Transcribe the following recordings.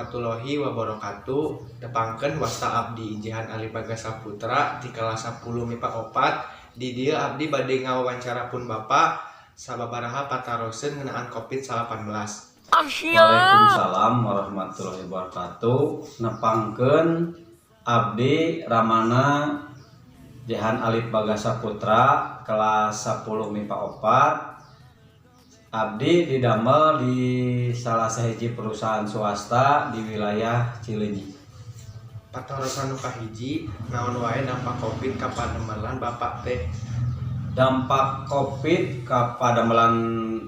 Warahmatullahi wabarakatuh. Tepangkeun, wasta abdi Jihan Ali Bagas Saputra di kelas 10 MIPA 4. Di dieu abdi bade ngawawancara pun Bapak sababaraha pataroseun ngeunaan Covid-19. Waalaikumsalam warahmatullahi wabarakatuh. Nepangkeun, abdi Ramana Jehan Alif Bagasa Putra, kelas 10 MIPA 4. Abdi didamel di salah sahiji perusahaan swasta di wilayah Cileunyi. Patarosan nu kahiji, naon wae dampak Covid ka padamelan Bapak teh? Dampak Covid ka padamelan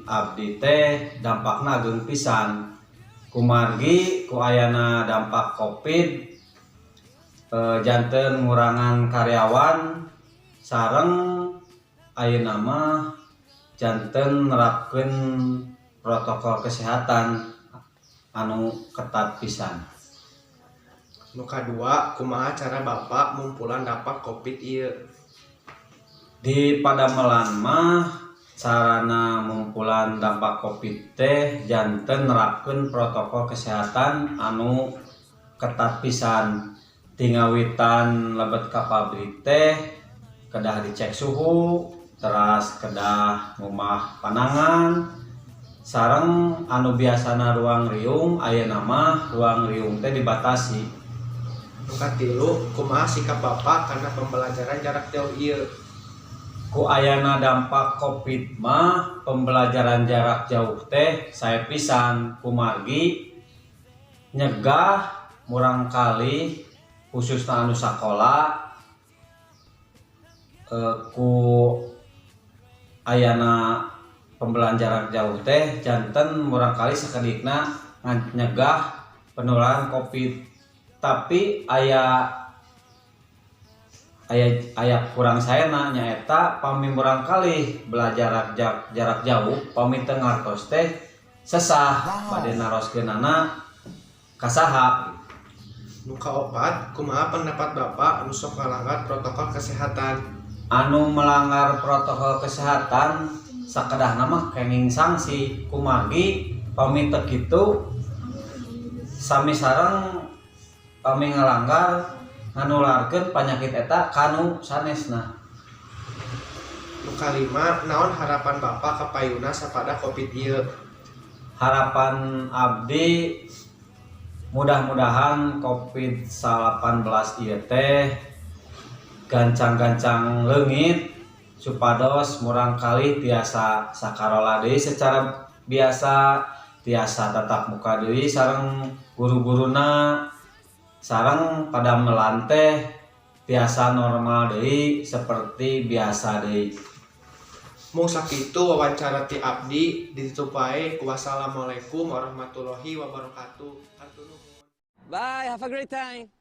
abdi teh dampakna ageng pisan. Kumargi ku ayana dampak Covid janten ngurangan karyawan, sareng ayeuna mah janten nerapkeun protokol kesehatan anu ketat pisan. Nu kadua, kumaha cara Bapak mumpulan dampak Covid ieu? Di padamelan mah carana mumpulan dampak Covid teh janten nerapkeun protokol kesehatan anu ketat pisan. Ti ngawitan lebet ka pabrik teh kedah dicek suhu, teras kedah ngumbah panangan, sareng anu biasana ruang riung, ayeuna mah ruang riung teh dibatasi. Nu katilu, kumaha sikap Bapak kana pembelajaran jarak jauh ieu? Ku ayana dampak Covid mah pembelajaran jarak jauh teh sae pisan, kumargi nyegah murangkalih, khususna anu sakola, ku ayana pembelajaran jarak jauh teh janten murangkalih sakedikna nyegah penularan Covid. Tapi aya aya aya kurang saena, nyaeta pami murangkalih belajar jarak, jarak jauh, pami teu ngartos teh sesah bade naroskeunana ka saha. Nu kaopat, kumaha pendapat Bapak anu sok ngalanggar protokol kesehatan? Anu melanggar protokol kesehatan sakedahna mah kenging sanksi, kumargi pami teu kitu sami sareng pami ngalanggar nganularkeun penyakit eta kanu sanesna. Nu kalima, naon harapan Bapak ka payuna sapada Covid ieu? Harapan abdi mudah-mudahan Covid-19 ieu teh gancang-gancang leungit supados murangkalih tiasa sakarola deui secara biasa, tiasa tatap muka deui sareng guru-guruna, sareng padamelan teh tiasa normal deui seperti biasa deui. Mung sakitu wawancara ti abdi, ditutup wae ku wassalamualaikum warahmatullahi wabarakatuh. Hatur nuhun. Bye, have a great time.